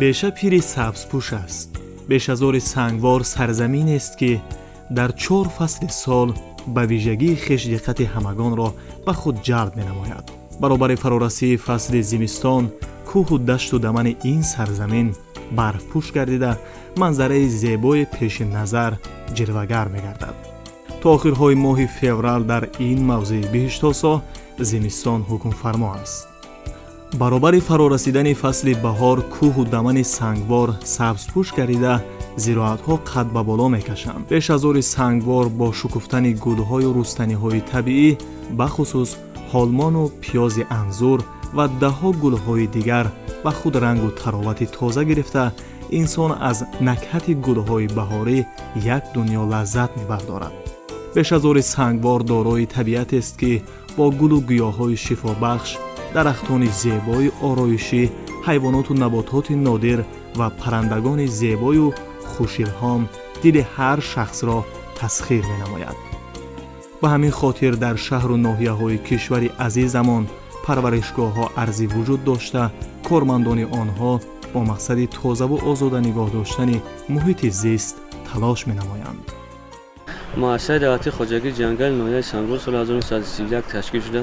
Беша пири сабзпӯш аст. Бешазори Сангвор сарзаминест, ки дар чор фасли сол ба вижагии хеш диққати ҳамагонро ба худ ҷалб менамояд. Баробари фарорасии фасли зимистон, кӯҳу дашту дамани ин сарзамин барфпӯш гардида, манзараи зебои пеши назар ҷилвагар мегардад. То охирҳои моҳи феврал дар ин мавзеи биҳиштосо зимистон ҳукмфармо аст. Баробари фарорасидани фасли баҳор, кӯҳу дамани Сангвор сабзпӯш гардида, зироатҳо қад ба боло мекашанд. Бешазори Сангвор бо шукуфтани гулҳою рустаниҳои табиӣ, бахусус ҳолмону пиёзи анзур ва даҳҳо гулҳои дигар, ба худ рангу таровати тоза гирифта, инсон аз накҳати гулҳои баҳорӣ як дунё лаззат мебардорад. Бешазори Сангвор дорои табиатест, ки бо гулу гиёҳҳои шифобахш, дарахтони зебои ороишӣ, ҳайвоноту набототи нодир ва паррандагони зебою хушилҳом дили ҳар шахсро тасхир менамояд. Ба ҳамин хотир дар шаҳру ноҳияҳои кишвари азизамон парваришгоҳҳо арзи вуҷуд дошта, кормандони онҳо бо мақсади тозаву озода нигоҳ доштани муҳити зист талош менамоянд. Муассисаи давлатии хоҷагии ҷангали ноҳияи Сангвор соли 1931 ташкил шуда,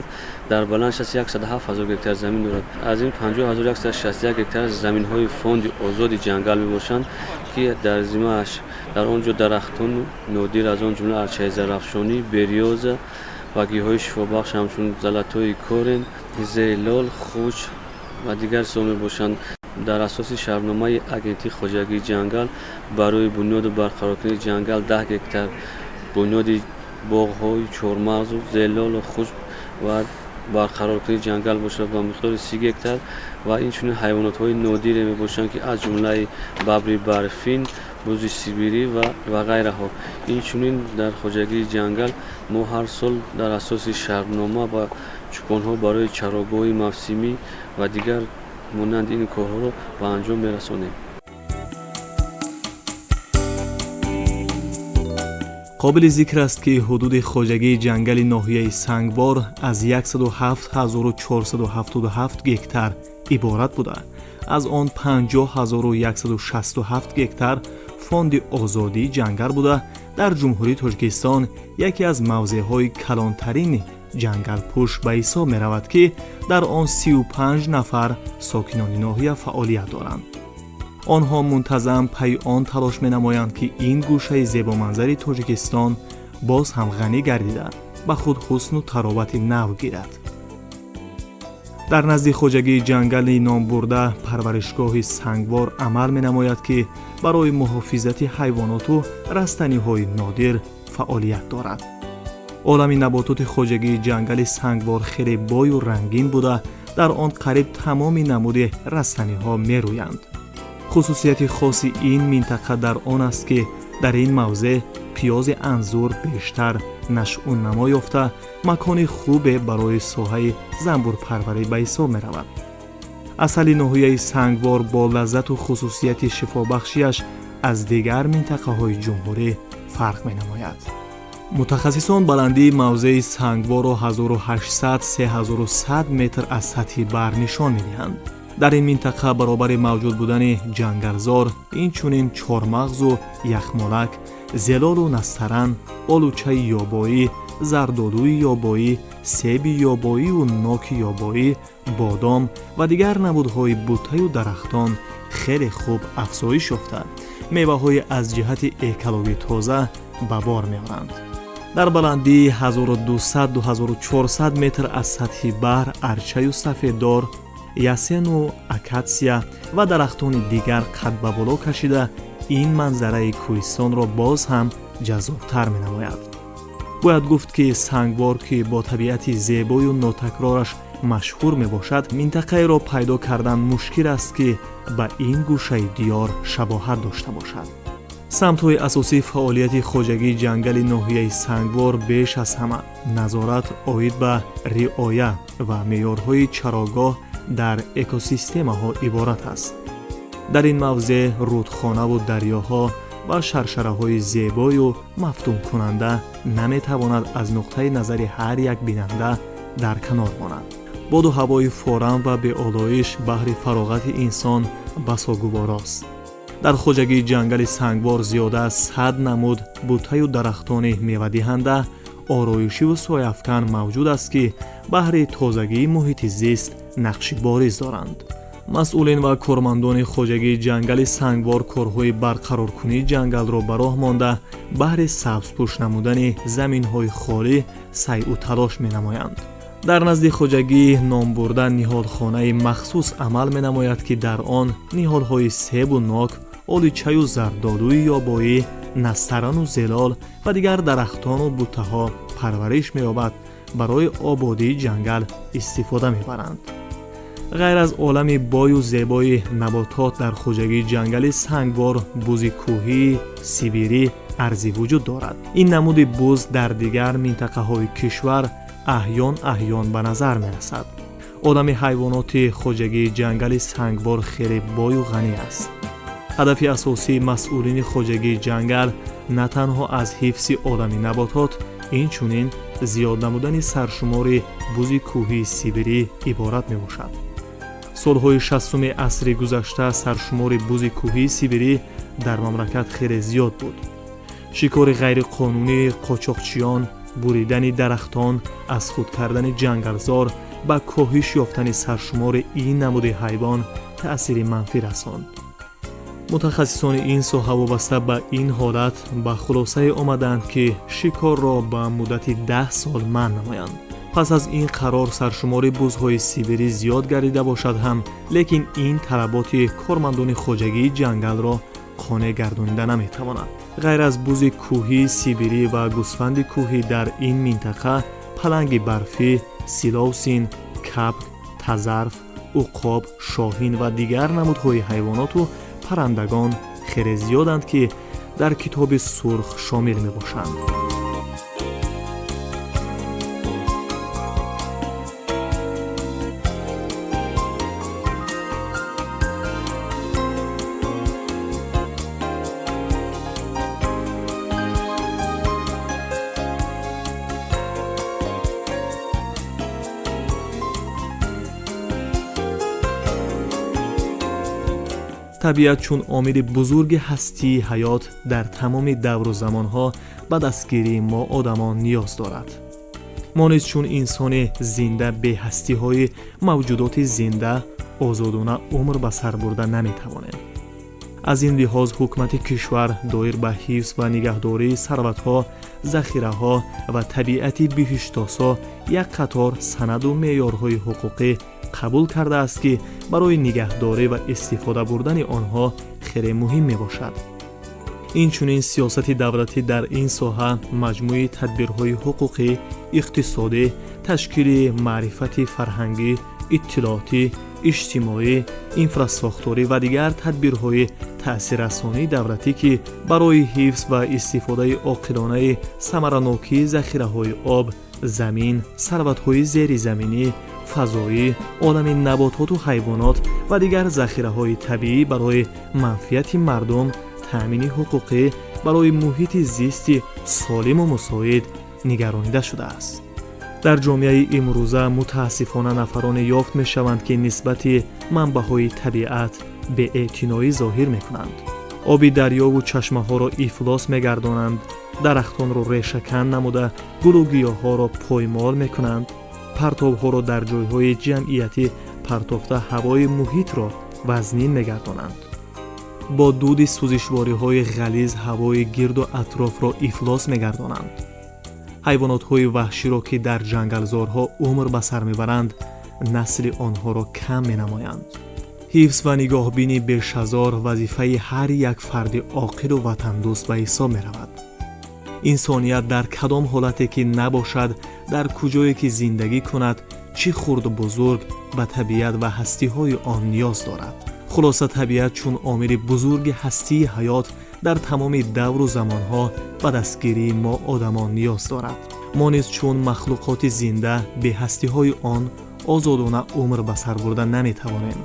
дар баланд 107 ҳазор гектар замин дорад. Аз ин 50 161 гектар заминҳои фонди озоди ҷангал мебошанд, ки дар зимааш дар он ҷо дарахтон нодир, аз он ҷумла арчаи зарафшонӣ, берёза ва гиёҳҳои шифобахш, ҳамчун золотой корень, зелол, хуч ва дигар чизҳо мебошанд. Дар асоси шартномаи Агентии хоҷагии ҷангал барои бунёду барқароркунии ҷангал 10 гектар бунёди боғҳои чормағзу зелолу хуч ва барқароркунии ҷангал бошад ба миқдори 30 гектар ва инчунин ҳайвонотҳои нодире мебошанд, ки аз ҷумлаи бабри барфин, бузи сибирӣ ва ғайраҳо. Инчунин дар хоҷагии ҷангал мо ҳар сол дар асоси шартнома ба чӯпонҳо барои чарогоҳи мавсимӣ ва дигар монанди ин корҳоро ба анҷом мерасонем. Қобили зикр аст, ки ҳудуди хоҷагии ҷангали ноҳияи Сангвор аз 107 477 гектар иборат буда, аз он 50 167 гектар фонди озодии ҷангал буда, дар Ҷумҳурии Тоҷикистон яке аз мавзеъҳои калонтарини ҷангалпӯш ба ҳисоб меравад, ки дар он 35 нафар сокинони ноҳия фаъолият доранд. Онҳо мунтазам пайи он талош менамоянд, ки ин гӯшаи зебоманзари Тоҷикистон боз ҳам ғанӣ гардида, ба худ ҳусну таровати нав гирад. Дар назди хоҷагии ҷангали номбурда парваришгоҳи Сангвор амал менамояд, ки барои муҳофизати ҳайвоноту растаниҳои нодир фаъолият дорад. Олами набототи хоҷагии ҷангали Сангвор хеле бою рангин буда, дар он қариб тамоми намуди растаниҳо мерӯянд. Хусусияти хоси ин минтақа дар он аст, ки дар ин мавзеъ пиёзи анзур бештар нашъунамо ёфта, макони хубе барои соҳаи занбурпарварӣ ба ҳисоб меравад. Асали ноҳияи Сангвор бо лаззату хусусияти шифобахшиаш аз дигар минтақаҳои ҷумҳурӣ фарқ менамояд. Мутахассисон баландии мавзеи Сангворро 1800-3100 метр аз сатҳи баҳр нишон медиҳанд. Дар ин минтақа баробари мавҷуд будани ҷангалзор, инчунин чормағзу яхмолак, зелолу настаран, олучаи ёбоӣ, зардолуи ёбоӣ, себи ёбоию ноки ёбоӣ, бодом ва дигар намудҳои буттаю дарахтон хеле хуб афзоиш ёфта, меваҳои аз ҷиҳати экологӣ тоза ба бор меоранд. Дар баландии 1200-2400 метр аз сатҳи баҳр арчаю сафеддор, ясену акатсия ва дарахтони дигар қад ба боло кашида, ин манзараи кӯҳистонро боз ҳам ҷаззобтар менамояд. Бояд гуфт, ки Сангвор, ки бо табиати зебою нотакрораш машҳур мебошад, минтақаеро пайдо кардан мушкил аст, ки ба ин гӯшаи диёр шабоҳат дошта бошад. Самтҳои асосии фаъолияти хоҷагии ҷангали ноҳияи Сангвор беш аз ҳама назорат оид ба риоя ва меъёрҳои чарогоҳ дар экосистемаҳо иборат аст. Дар ин мавзеъ рудхонаву дарёҳо ва шаршараҳои зебою мафтункунанда наметавонад аз нуқтаи назари ҳар як бинанда дар канор монад. Боду ҳавои форам ва беолоиш баҳри фароғати инсон басо гуворост. Дар хоҷагии ҷангали Сангвор зиёда аз 100 намуд бутаю дарахтони мевадиҳанда, ороишиву сояафкан мавҷуд аст, ки баҳри тозагии муҳити зист нақши бориз доранд. Масъулин ва кормандони хоҷагии ҷангали Сангвор корҳои барқароркунии ҷангалро ба роҳ монда, баҳри сабзпӯш намудани заминҳои холӣ сайъу талош менамоянд. Дар назди хоҷагии номбурда ниҳолхонаи махсус амал менамояд, ки дар он ниҳолҳои себу нок, оличаю зардолуи ёбоӣ, настарану зелол ва дигар дарахтону буттаҳо парвариш меёбад, барои ободии ҷангал истифода мебаранд. Ғайр аз олами бою зебои наботот, дар хоҷагии ҷангали Сангвор бузи кӯҳии сибирӣ арзи вуҷуд дорад. Ин намуди буз дар дигар минтақаҳои кишвар аҳён аҳён ба назар мерасад. Олами ҳайвоноти хоҷагии ҷангали Сангвор хеле бою ғанӣ аст. Ҳадафи асосии масъулини хоҷагии ҷангал на танҳо аз ҳифзи олами наботот, инчунин зиёд намудани саршумори бузи кӯҳии сибирӣ иборат мебошад. Солҳои 60-уми асри гузашта саршумори бузи кӯҳии сибирӣ дар мамлакат хеле зиёд буд. Шикори ғайриқонунии қочоқчиён, буридани дарахтон, аз худ кардани ҷангалзор ба коҳиш ёфтани саршумори ин намуди ҳайвон таъсири манфӣ расонд. Мутахассисони ин соҳа вобаста ба ин ҳолат ба хулосае омаданд, ки шикорро ба муддати 10 сол манъ намоянд. Пас аз ин қарор саршумори бузҳои сибирӣ зиёд гардида бошад ҳам, лекин ин талаботи кормандони хоҷагии ҷангалро қонеъ гардонида наметавонад. Ғайр аз бузи кӯҳии сибирӣ ва гӯсфанди кӯҳӣ, дар ин минтақа паланги барфӣ, силовсин, кабк, тазарф, уқоб, шоҳин ва дигар намудҳои ҳайвоноту паррандагон хеле зиёданд, ки дар Китоби сурх шомил мебошанд. Табиат чун омили бузурги ҳастии ҳаёт дар тамоми давру замонҳо ба дастгирии мо одамон ниёз дорад. Мо низ чун инсони зинда беҳастиҳои мавҷудоти зинда озодона умр ба сар бурда наметавонем. Аз ин лиҳоз ҳукумати кишвар доир ба ҳифз ва нигаҳдории сарватҳо, захираҳо ва табиати биҳиштосо як қатор санаду меъёрҳои ҳуқуқӣ қабул кардааст, ки барои нигаҳдорӣ ва истифода бурдани онҳо хеле муҳим мебошад. Инчунин сиёсати давлатӣ дар ин соҳа маҷмӯи тадбирҳои ҳуқуқӣ, иқтисодӣ, ташкили маърифати фарҳангӣ, иттилоотӣ, иҷтимоӣ, инфрасохторӣ ва дигар тадбирҳои таъсиррасонии давлатӣ, ки барои ҳифз ва истифодаи оқилонаи самаранокии захираҳои об, замин, сарватҳои зеризаминӣ, фазоӣ, олами набототу ҳайвонот ва дигар захираҳои табиӣ барои манфиати мардум, таъмини ҳуқуқӣ барои муҳити зисти солиму мусоид нигаронида шудааст. Дар ҷомеаи имрӯза мутаассифона нафароне ёфт мешаванд, ки нисбати манбаъҳои табиат беэътиноӣ зоҳир мекунанд, оби дарёву чашмаҳоро ифлос мегардонанд, дарахтонро решакан намуда, гулу гиёҳҳоро поймол мекунанд, партовҳоро дар ҷойҳои ҷамъиятӣ партофта, ҳавои муҳитро вазнин мегардонанд, бо дуди сӯзишвориҳои ғализ ҳавои гирду атрофро ифлос мегардонанд, ҳайвонотҳои ваҳширо, ки дар ҷангалзорҳо умр ба сар мебаранд, насли онҳоро кам менамоянд. Ҳифз ва нигоҳбини бешазор вазифаи ҳар як фарди оқилу ватандӯст ба ҳисоб меравад. Инсоният дар кадом ҳолате ки набошад, дар куҷое ки зиндагӣ кунад, чӣ хурду бузург, ба табиат ва ҳастиҳои он ниёз дорад. Хулоса, табиат чун омили бузурги ҳастии ҳаёт дар тамоми давру замонҳо ба дастгирии мо одамон ниёз дорад. Мо низ чун махлуқоти зинда беҳастиҳои он озодона умр ба сар бурда наметавонем.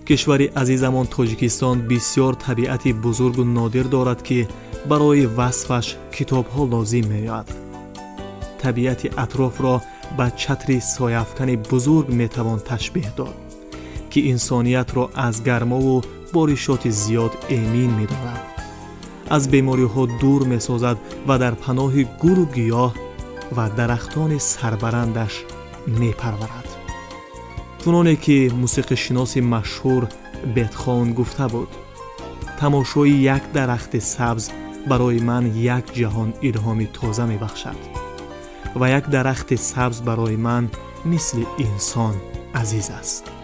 Кишвари азизамон Тоҷикистон бисёр табиати бузургу нодир дорад, ки барои васфаш китобҳо лозим меояд. Табиати атрофро ба чатри сояафкани бузург метавон ташбеҳ дод, ки инсониятро аз гармову боришоти зиёд эмин медорад, аз бемориҳо дур месозад ва дар паноҳи гулу гиёҳ ва дарахтони сарбарандаш мепарварад. Чуноне ки мусиқишиноси машҳур Бетховен гуфта буд: «Тамошои як дарахти сабз барои ман як ҷаҳон илҳоми тоза мебахшад ва як дарахти сабз барои ман мисли инсон азиз аст».